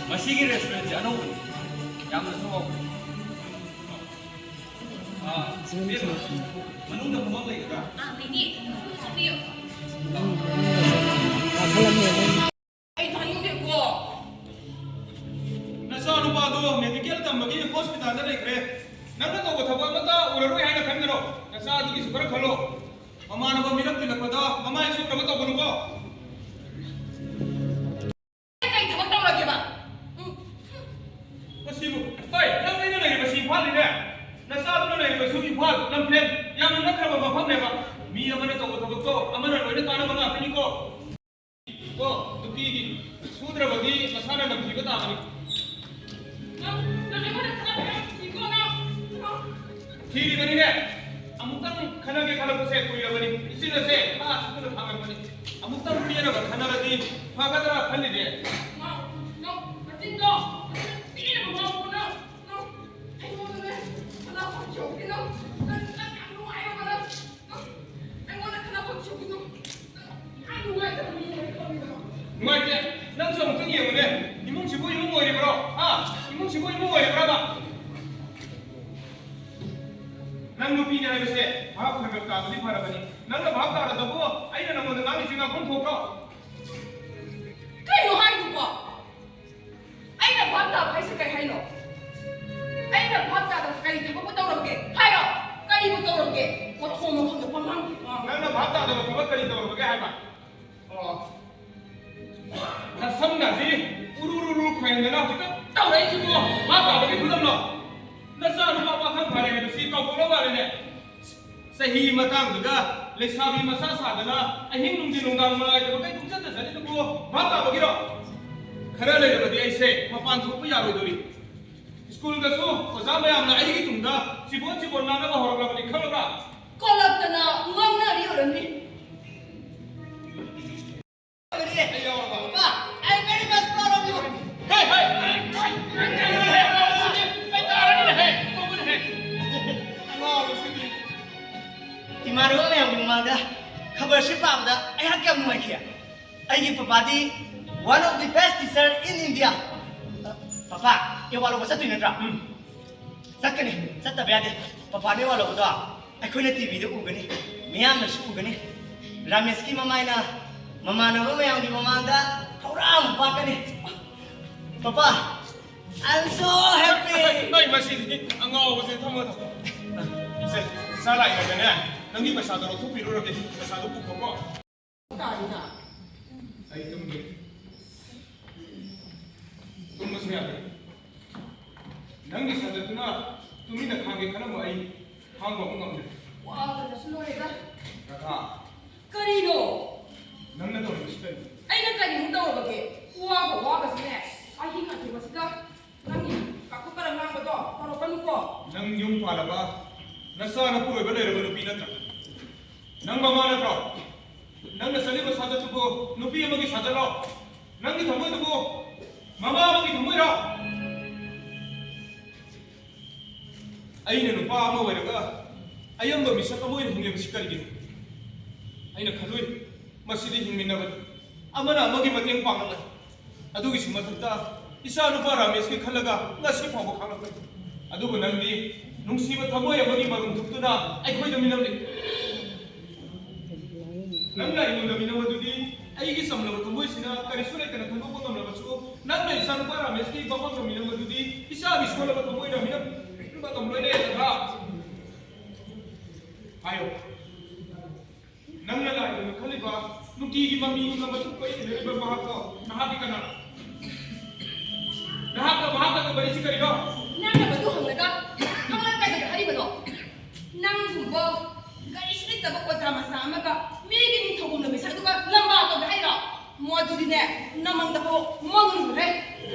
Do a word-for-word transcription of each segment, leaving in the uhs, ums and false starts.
ꯃꯁꯤꯒꯤ ꯔꯦꯁꯇꯨꯔꯦꯟꯁꯦ ꯑꯅꯧꯕꯅꯤ, ꯌꯥꯝꯅꯁꯨ ꯍꯥꯎꯕꯅꯤ꯫ ꯑꯥ, ꯃꯦꯝ, ꯃꯅꯨꯡꯗ ꯐꯝꯐꯝ ꯂꯩꯒꯗ꯭ꯔꯥ? ꯑꯥ, ꯂꯩꯅꯤ꯫ ꯆꯪꯕꯤꯌꯨ꯫ ꯑꯩ ꯇꯥꯅꯤꯡꯗꯦꯀꯣ꯫ ꯅꯆꯥꯅꯨꯄꯥꯗꯣ ꯃꯦꯗꯤꯀꯦꯜ ꯇꯝꯕꯒꯤ ꯍꯣꯁꯄꯤꯇꯥꯜꯗ ꯂꯩꯈ꯭ꯔꯦ꯫ ꯅꯪꯅ ꯇꯧꯕ ꯊꯕꯛ ꯑꯃꯠꯇ ꯎꯔꯔꯣꯏ ꯍꯥꯏꯅ ꯈꯟꯒꯅꯣ꯫ ꯅꯆꯥꯗꯨꯒꯤꯁꯨ ꯈꯔ ꯈꯜꯂꯣ꯫ ꯃꯃꯥꯟꯅꯕ ꯃꯤꯔꯛ ꯇꯤꯜꯂꯛꯄꯗ ꯃꯃꯥꯏ ꯁꯣꯛꯅꯕ ꯇꯧꯒꯅꯨꯀꯣ꯫ ꯑꯩ ꯀꯩ ꯊꯕꯛ ꯇꯧꯔꯒꯦꯕ? ꯎꯝ꯫ ꯃꯁꯤꯕꯨ, ꯍꯣꯏ, ꯅꯪ ꯑꯩꯅ ꯂꯩꯔꯤꯕꯁꯤ ꯏꯝꯐꯥꯜꯅꯤꯅꯦ꯫ ꯅꯆꯥꯗꯨꯅ ꯂꯩꯔꯤꯕꯁꯨ ꯏꯝꯐꯥꯜ, ꯂꯝꯐꯦꯜ, ꯌꯥꯝꯅ ꯅꯛꯈ꯭ꯔꯕ ꯃꯐꯝꯅꯦꯕ꯫ ꯃꯤ ꯑꯃꯅ ꯇꯧꯕ ꯊꯕꯛꯇꯣ ꯑꯃꯅ ꯂꯣꯏꯅ ꯇꯥꯟꯅꯕ ꯉꯥꯛꯇꯅꯤꯀꯣ꯫ ꯀꯣ, ꯅꯨꯄꯤꯒꯤ ꯁꯨꯗ꯭ꯔꯕꯗꯤ ꯃꯁꯥꯅ ꯅꯝꯊꯤꯕ ꯇꯥꯕꯅꯤ꯫ ꯅꯪ, ꯅꯪ ꯑꯩꯉꯣꯟꯗ ꯈꯠꯅꯕ ꯌꯥꯝ ꯊꯤꯀꯣ, ꯅꯪ꯫ ꯊꯤꯔꯤꯕꯅꯤꯅꯦ꯫ ꯑꯃꯨꯛꯇꯪ ꯈꯠꯅꯒꯦ ꯈꯜꯂꯛꯄꯁꯦ ꯀꯨꯏꯔꯕꯅꯤ꯫ ꯏꯆꯤꯜ ꯑꯁꯦ ꯊꯥ ꯑꯁꯨꯛ ꯀꯨꯏꯅ ꯈꯥꯡꯉꯛꯄꯅꯤ꯫ ꯑꯃꯨꯛꯇꯪ ꯄꯦꯟꯅꯕ ꯈꯠꯅꯔꯗꯤ ꯐꯒꯗ꯭ꯔꯥ ꯈꯜꯂꯤꯅꯦ꯫ ꯅꯪ, ꯅꯪ, ꯅꯆꯤꯟꯗꯣ ꯄꯦꯟꯅꯕ ꯉꯥꯡꯉꯨꯀꯣ, ꯅꯪ꯫ ꯅꯪ ꯑꯩꯉꯣꯟꯗꯅꯦ ꯈꯠꯅꯕ ꯍꯧꯔꯛꯀꯅꯤ, ꯅꯪ꯫ ꯅꯪ, ꯅꯪ ꯌꯥꯝ ꯅꯨꯡꯉꯥꯏꯔꯕ, ꯅꯪ꯫ ꯑꯩꯉꯣꯟꯗ ꯈꯠꯅꯕ ꯍꯧꯈꯤꯅꯨ꯫ ꯌꯥꯝ ꯅꯨꯡꯉꯥꯏꯇꯕ ꯃꯤ ꯑꯣꯏꯔꯦ ꯈꯪꯉꯤꯗꯅ꯫ ꯅꯨꯡꯉꯥꯏꯇꯦ꯫ ꯅꯪꯁꯨ ꯑꯃꯨꯛꯇꯪ ꯌꯦꯡꯉꯨꯅꯦ꯫ ꯏꯃꯨꯡꯁꯤꯕꯨ ꯏꯃꯨꯡ ꯑꯣꯏꯔꯤꯕ꯭ꯔꯣ? ꯍꯥ? ꯏꯃꯨꯡꯁꯤꯕꯨ ꯏꯃꯨꯡ ꯑꯣꯏꯔꯤꯕ꯭ꯔꯕ? ꯅꯪ ꯅꯨꯄꯤꯅꯤ ꯍꯥꯏꯕꯁꯦ ꯚꯥꯞ ꯈꯔ ꯈꯔ ꯇꯥꯕꯗꯤ ꯐꯔꯕꯅꯤ꯫ ꯅꯪꯅ ꯚꯥꯞ ꯇꯥꯔꯗꯕꯨ ꯑꯩꯅ ꯅꯪꯉꯣꯟꯗ ꯉꯥꯡꯂꯤꯁꯤ ꯉꯥꯡꯐꯝ ꯊꯣꯛꯇ꯭ꯔꯣ? ꯀꯩꯅꯣ ꯍꯥꯏꯗꯨꯕꯣ? ꯑꯩꯅ ꯚꯥꯞ ꯇꯥꯕ ꯍꯥꯏꯁꯦ ꯀꯩ ꯍꯥꯏꯅꯣ? ꯑꯩꯅ ꯚꯥꯞ ꯇꯥꯗꯕ ꯀꯔꯤ ꯊꯕꯛꯄꯨ ꯇꯧꯔꯝꯒꯦ? ꯍꯥꯏꯔꯣ, ꯀꯔꯤꯕꯨ ꯇꯧꯔꯝꯒꯦ? ꯃꯊꯣꯡ ꯃꯐꯝꯗ ꯄꯉꯥꯡꯗ ꯉꯥꯡꯉꯦ꯫ ꯅꯪꯅ ꯚꯥꯞ ꯇꯥꯗꯕ ꯊꯕꯛ ꯀꯔꯤ ꯇꯧꯔꯝꯕꯒꯦ ꯍꯥꯏꯕ? ꯑꯣ꯫ ꯅꯁꯝꯒꯁꯤ ꯎꯔꯨ ꯔꯨ ꯔꯨ ꯈꯣꯏꯍꯟꯗꯅ ꯍꯧꯖꯤꯛꯇ ꯇꯧꯔꯛꯏꯁꯤꯕꯨ ꯚꯥꯞ ꯇꯥꯕꯒꯤ ꯈꯨꯗꯝꯂꯣ? ꯅꯆꯥ ꯅꯨꯄꯥ ꯄꯥꯈꯪ ꯐꯥꯔꯦ ꯍꯥꯏꯕꯁꯤ ꯀꯥꯎꯊꯣꯛꯂ ꯃꯥꯜꯂꯦꯅꯦ꯫ ꯆꯍꯤ ꯃꯇꯥꯡꯗꯨꯒ ꯂꯩꯁꯥꯕꯤ ꯃꯆꯥ ꯁꯥꯗꯅ ꯑꯍꯤꯡ ꯅꯨꯡꯊꯤꯜ ꯅꯨꯡꯗꯥꯡ ꯃꯉꯥꯏꯗ ꯀꯩ ꯄꯨꯡꯆꯠꯇ ꯆꯠꯂꯤꯗꯨꯕꯨ ꯚꯥꯞ ꯇꯥꯕꯒꯤꯔꯣ? ꯈꯔ ꯂꯩꯔꯕꯗꯤ ꯑꯩꯁꯦ ꯃꯄꯥꯟ ꯊꯣꯛꯄ ꯌꯥꯔꯣꯏꯗꯧꯔꯤ꯫ ꯁ꯭ꯀꯨꯜꯗꯁꯨ ꯑꯣꯖꯥ ꯃꯌꯥꯝꯅ ꯑꯩꯒꯤ ꯇꯨꯡꯗ ꯆꯤꯕꯣꯟ ꯆꯤꯕꯣꯟ ꯉꯥꯡꯅꯕ ꯍꯧꯔꯛꯂꯕꯅꯤ, ꯈꯪꯉꯕ꯭ꯔꯥ? ꯀꯣꯜꯂꯛꯇꯅ ꯉꯥꯡꯅꯔꯤ ꯑꯣꯏꯔꯝꯅꯤ꯫ ꯑꯩ ꯌꯥꯎꯔꯕ? ꯄꯥ, ꯁ꯭ꯀꯣꯂꯔꯁꯤꯞ ꯄꯥꯕꯗ ꯑꯩꯍꯥꯛ ꯌꯥꯝ ꯅꯨꯡꯉꯥꯏꯈꯤ꯫ ꯑꯩꯒꯤ ꯄꯄꯥꯗꯤ one of the best teacher in India꯫ Papa, award ꯂꯧꯕ ꯆꯠꯇꯣꯏ ꯅꯠꯇ꯭ꯔꯥ? ꯎꯝ꯫ ꯆꯠꯀꯅꯤ꯫ ꯆꯠꯇꯕ ꯌꯥꯗꯦ꯫ ꯄꯄꯥꯅ ꯑꯦꯋꯥꯔꯗ ꯂꯧꯕꯗꯣ ꯑꯩꯈꯣꯏꯅ ꯇꯤꯚꯤꯗ ꯎꯒꯅꯤ, ꯃꯤꯌꯥꯝꯅꯁꯨ ꯎꯒꯅꯤ꯫ ꯔꯥꯃꯦꯁꯀꯤ ꯃꯃꯥꯏꯅ ꯃꯃꯥꯟꯅꯕ ꯃꯌꯥꯝꯒꯤ ꯃꯃꯥꯡꯗ ꯊꯧꯔꯥꯡ ꯑꯃ ꯄꯥꯛꯀꯅꯤ꯫ Papa, I'm so happy! ꯅꯣꯏ ꯃꯁꯤꯗꯤ ꯑꯉꯥꯎꯕꯁꯦ꯫ ꯊꯝꯃꯣ, ꯊꯝꯃꯣ꯫ ꯁꯦ, ꯏꯆꯥ ꯂꯥꯛꯏꯉꯩꯗꯅꯦ, ꯅꯪꯒꯤ ꯄꯩꯁꯥꯗꯣ ꯂꯧꯊꯣꯛꯄꯤꯔꯨꯔꯒꯦ꯫ ꯄꯩꯁꯥꯗꯣ ꯄꯨꯈꯣꯀꯣ꯫ ꯇꯥꯔꯤꯅ꯫ ꯑꯩ ꯇꯨꯝꯒꯦ꯫ ꯇꯨꯝꯕꯁꯨ ꯌꯥꯗꯦ꯫ ꯅꯪꯒꯤ ꯁꯥꯖꯠꯇꯨꯅ ꯇꯨꯃꯤꯟꯅ ꯈꯥꯡꯒꯦ ꯈꯜꯂꯝꯕ ꯑꯩ ꯈꯥꯡꯕ ꯑꯃꯨꯛ ꯉꯝꯗ꯭ꯔꯦ꯫ ꯋꯥꯕꯅꯁꯨ ꯂꯣꯏꯔꯦꯗ꯫ ꯔꯥꯙꯥ꯫ ꯀꯔꯤꯅꯣ? ꯅꯪꯅ ꯇꯧꯔꯤꯕꯁꯤ ꯀꯔꯤꯅꯣ? ꯑꯩꯅ ꯀꯔꯤꯃꯨꯛ ꯇꯧꯔꯕꯒꯦ? ꯋꯥꯒ ꯋꯥꯒꯁꯤꯅꯦ꯫ ꯑꯍꯤꯡ ꯑꯊꯦꯡꯕꯁꯤꯗ ꯅꯪꯒꯤ ꯀꯥꯇꯨ ꯀꯥꯔꯟ ꯉꯥꯡꯕꯗꯣ ꯇꯧꯔꯛꯀꯅꯨꯀꯣ꯫ ꯅꯪ ꯌꯨꯝ ꯄꯥꯜꯂꯕ, ꯅꯆꯥ ꯅꯄꯨ ꯑꯣꯏꯕ ꯂꯩꯔꯕ ꯅꯨꯄꯤ ꯅꯠꯇ꯭ꯔꯥ? ꯅꯪ ꯃꯃꯥ ꯅꯠꯇ꯭ꯔꯣ? ꯅꯪꯅ ꯆꯠꯂꯤꯕ ꯁꯥꯖꯠꯇꯨꯕꯨ ꯅꯨꯄꯤ ꯑꯃꯒꯤ ꯁꯥꯖꯠꯂꯣ? ꯅꯪꯒꯤ ꯊꯃꯣꯏꯗꯨꯕꯨ ꯃꯃꯥ ꯑꯃꯒꯤ ꯊꯃꯣꯏꯔꯣ? ꯑꯩꯅ ꯅꯨꯄꯥ ꯑꯃ ꯑꯣꯏꯔꯒ ꯑꯌꯥꯝꯕ ꯃꯤꯁꯛ ꯑꯃ ꯑꯣꯏꯅ ꯍꯤꯡꯂꯤꯕꯁꯤ ꯀꯔꯤꯒꯤꯅꯣ? ꯑꯩꯅ ꯈꯜꯂꯨꯏ, ꯃꯁꯤꯗꯤ ꯍꯤꯡꯃꯤꯟꯅꯕꯅꯤ, ꯑꯃꯅ ꯑꯃꯒꯤ ꯃꯇꯦꯡ ꯄꯥꯡꯅꯕꯅꯤ꯫ ꯑꯗꯨꯒꯤꯁꯨ ꯃꯊꯛꯇ ꯏꯆꯥ ꯅꯨꯄꯥ ꯔꯥꯃꯦꯁꯀꯤ ꯈꯜꯂꯒ ꯉꯁꯤ ꯐꯥꯎꯕ ꯈꯥꯡꯂꯛꯄꯅꯤ꯫ ꯑꯗꯨꯕꯨ ꯅꯪꯗꯤ ꯅꯨꯡꯁꯤꯕ ꯊꯃꯣꯏ ꯑꯃꯒꯤ ꯃꯔꯨꯝ ꯊꯨꯞꯇꯨꯅ ꯑꯩꯈꯣꯏꯗ ꯃꯤꯅꯝꯂꯤ꯫ ꯅꯪꯅ ꯑꯩꯉꯣꯟꯗ ꯃꯤꯅꯝꯕꯗꯨꯗꯤ ꯑꯩꯒꯤ ꯆꯝꯂꯕ ꯊꯃꯣꯏꯁꯤꯅ ꯀꯔꯤꯁꯨ ꯂꯩꯇꯅ ꯈꯟꯗꯣꯛꯄ ꯉꯝꯂꯕꯁꯨ, ꯅꯪꯅ ꯏꯆꯥ ꯅꯨꯄꯥ ꯔꯥꯃꯦꯁꯀꯤ ꯃꯐꯝꯗ ꯃꯤꯅꯝꯕꯗꯨꯗꯤ ꯏꯆꯥꯒꯤ ꯁꯣꯜꯂꯕ ꯊꯃꯣꯏꯅ ꯃꯤꯅꯝꯕ ꯉꯝꯂꯣꯏꯅꯦ, ꯔꯥꯙꯥ꯫ ꯍꯥꯏꯌꯣ꯫ ꯅꯪꯅ ꯂꯥꯏ ꯑꯣꯏꯅ ꯈꯜꯂꯤꯕ, ꯅꯨꯡꯇꯤꯒꯤ ꯃꯃꯤꯒꯨꯝꯅ ꯃꯆꯨ ꯀꯣꯏ ꯏꯟꯅꯔꯤꯕ ꯃꯍꯥꯛꯇꯣ ꯅꯍꯥꯛꯀꯤ ꯀꯅꯥꯅꯣ? ꯅꯍꯥꯛꯅ ꯃꯍꯥꯛꯀ ꯇꯧꯅꯔꯤꯁꯤ ꯀꯔꯤꯅꯣ? ꯅꯪꯅ ꯃꯗꯨ ꯍꯪꯂꯒ ꯈꯪꯂꯛ ꯀꯩꯗꯧꯒꯦ ꯍꯥꯏꯔꯤꯕꯅꯣ? ꯅꯪꯒꯨꯝꯕ ꯀꯔꯤꯁꯨ ꯂꯩꯇꯕ ꯑꯣꯖꯥ ꯃꯆꯥ ꯑꯃꯒ ꯃꯤꯒꯤ ꯅꯤꯡꯊꯧꯒꯨꯝꯂꯕ ꯏꯁꯛ ꯑꯗꯨꯒ ꯂꯝꯕꯥ ꯇꯧꯒꯦ ꯍꯥꯏꯔꯣ? ꯃꯗꯨꯗꯤꯅꯦ, ꯅꯃꯪꯗꯐꯥꯎ ꯃꯪꯂꯨꯔꯦ꯫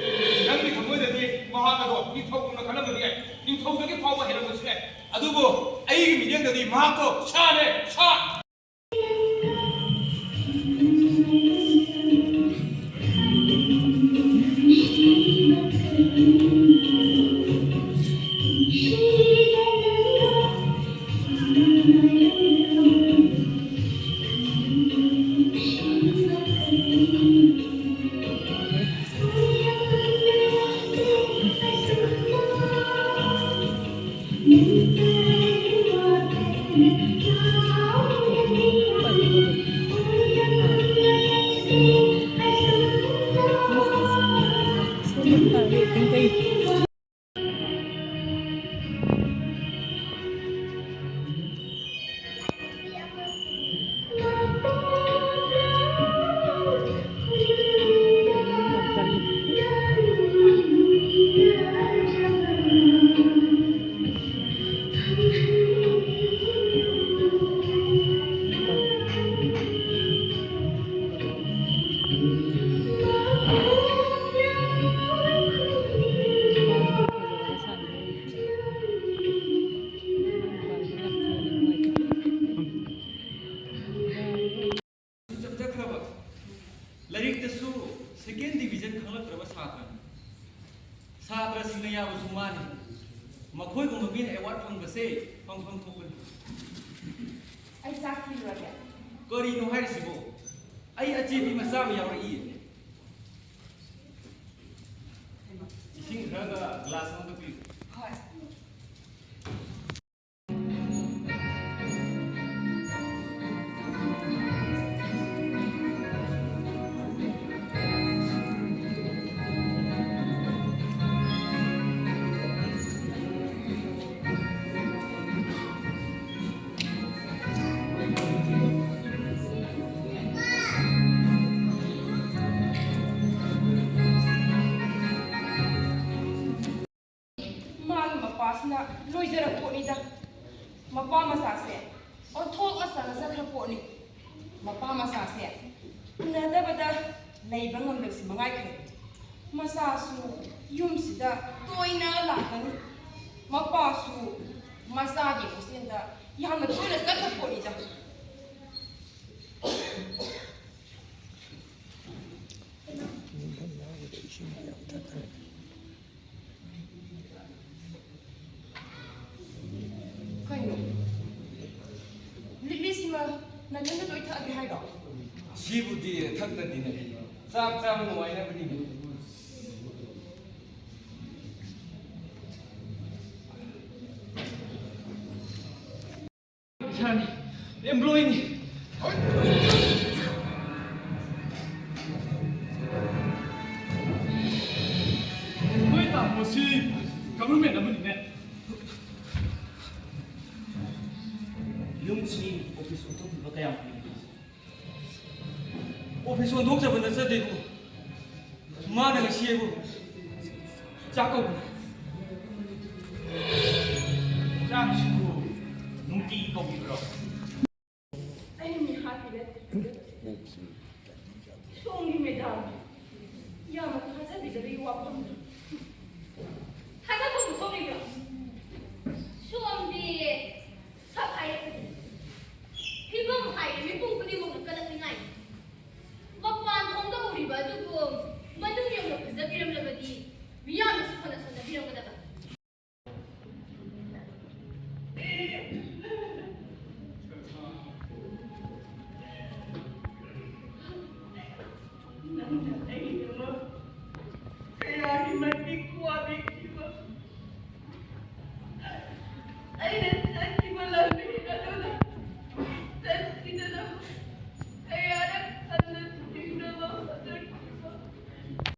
ꯅꯪꯒꯤ ꯊꯃꯣꯏꯗꯗꯤ ꯃꯍꯥꯛ ꯑꯗꯣ ꯅꯤꯡꯊꯧꯒꯨꯝꯅ ꯈꯜꯂꯝꯕꯗꯤ ꯌꯥꯏ꯫ ꯅꯤꯡꯊꯧꯗꯒꯤ ꯐꯥꯎꯕ ꯍꯦꯜꯂꯝꯕꯁꯨ ꯌꯥꯏ꯫ ꯑꯗꯨꯕꯨ ꯑꯩꯒꯤ ꯃꯤꯠꯌꯦꯡꯗꯗꯤ ꯃꯍꯥꯛꯇꯣ ꯁꯥꯅꯦ, ꯁꯥ! ꯂꯥꯏꯔꯤꯛꯇꯁꯨ second division ꯈꯪꯂꯛꯇ꯭ꯔꯕ ꯁꯥꯇ꯭ꯔꯅꯤ꯫ ꯁꯥꯇ꯭ꯔꯁꯤꯡꯅ ꯌꯥꯕꯁꯨ ꯃꯥꯅꯤ꯫ ꯃꯈꯣꯏꯒꯨꯝꯕ ꯃꯤꯅ award ꯐꯪꯕꯁꯦ ꯐꯪꯐꯝ ꯊꯣꯛꯄꯅꯤ꯫ ꯑꯩ ꯆꯥꯛ ꯊꯤꯔꯨꯔꯒꯦ꯫ ꯀꯔꯤꯅꯣ ꯍꯥꯏꯔꯤꯁꯤꯕꯣ? ꯑꯩ ꯑꯆꯦꯟꯕꯤ ꯃꯆꯥ ꯑꯃ ꯌꯥꯎꯔꯛꯏ꯫ ꯏꯁꯤꯡ ꯈꯔꯒ glass ꯑꯃꯒ ꯄꯤꯌꯨ꯫ ꯍꯣꯏ꯫ ꯃꯥꯒꯤ ꯃꯄꯥꯁꯤꯅ ꯂꯣꯏꯖꯔꯛꯄ ꯄꯣꯠꯅꯤꯗ꯫ ꯃꯄꯥ ꯃꯆꯥꯁꯦ ꯑꯣꯟꯊꯣꯛꯅ ꯆꯥꯟꯅꯖꯈ꯭ꯔ ꯄꯣꯠꯅꯤ꯫ ꯃꯄꯥ ꯃꯆꯥꯁꯦ ꯎꯅꯗꯕꯗ ꯂꯩꯕ ꯉꯝꯗꯕꯁꯤ ꯃꯉꯥꯏꯈ꯭ꯔꯦ꯫ ꯃꯆꯥꯁꯨ ꯌꯨꯝꯁꯤꯗ ꯇꯣꯏꯅ ꯂꯥꯛꯀꯅꯤ꯫ ꯃꯄꯥꯁꯨ ꯃꯆꯥꯒꯤ ꯍꯣꯁꯇꯦꯜꯗ ꯌꯥꯝꯅ ꯇꯣꯏꯅ ꯆꯠꯈ꯭ꯔ ꯄꯣꯠꯅꯤꯗ꯫ ꯀꯩꯅꯣ? ꯂꯤꯛꯂꯤꯁꯤꯃ ꯅꯊꯟꯇ ꯂꯣꯏ ꯊꯛꯑꯒꯦ ꯍꯥꯏꯔꯣ? ꯁꯤꯕꯨꯗꯤ ꯊꯛꯇꯗꯤꯅꯦ꯫ ꯆꯥꯛ ꯆꯥꯕ ꯅꯨꯡꯉꯥꯏꯅꯕꯅꯤ꯫ ꯏꯁꯥꯅꯤ, employeeꯅꯤ꯫ ꯅꯣꯏ ꯇꯥꯃꯣꯁꯤ government ꯑꯃꯅꯤꯅꯦ꯫ ꯌꯨꯝꯁꯤ office ꯑꯣꯟꯊꯣꯛꯈꯤꯕ ꯀꯌꯥꯝ ꯀꯨꯏꯔꯒꯦ? Office ꯑꯣꯟꯊꯣꯛꯆꯕ ꯅꯠꯆꯗꯦꯕꯨ꯫ ꯃꯥꯅ ꯉꯁꯤ ꯑꯩꯕꯨ ꯆꯥꯛ ꯀꯧꯕꯅꯤ꯫ ꯆꯥꯛꯁꯤꯕꯨ ꯅꯨꯡꯇꯤꯒꯤ ꯀꯧꯕꯤꯕ꯭ꯔꯣ? ꯑꯩ ꯃꯤꯍꯥꯠꯄꯤ ꯅꯠꯇꯦ꯫ ꯁꯣꯝꯒꯤ madamꯒꯤ ꯌꯥꯝꯅ ꯊꯥꯖꯕꯤꯗꯕꯒꯤ ꯋꯥꯐꯝꯗꯣ ꯊꯥꯖꯐꯝ ꯊꯣꯛꯂꯤꯕ꯭ꯔꯣ? ꯁꯣꯝꯗꯤ ꯁꯛ ꯍꯥꯏꯔꯛꯄꯁꯦ ꯐꯤꯕꯝ ꯍꯥꯏꯔꯦ, ꯃꯤꯄꯨꯝ ꯈꯨꯗꯤꯡꯃꯛꯅ ꯀꯜꯂꯛꯅꯤꯡꯉꯥꯏꯅꯤ꯫ ꯃꯄꯥꯟ ꯊꯣꯡ ꯂꯩꯔꯝꯂꯕꯗꯤ ꯃꯤꯌꯥꯝꯅꯁꯨ ꯐꯅ ꯁꯣꯟꯅꯕꯤꯔꯝꯒꯗꯕ꯫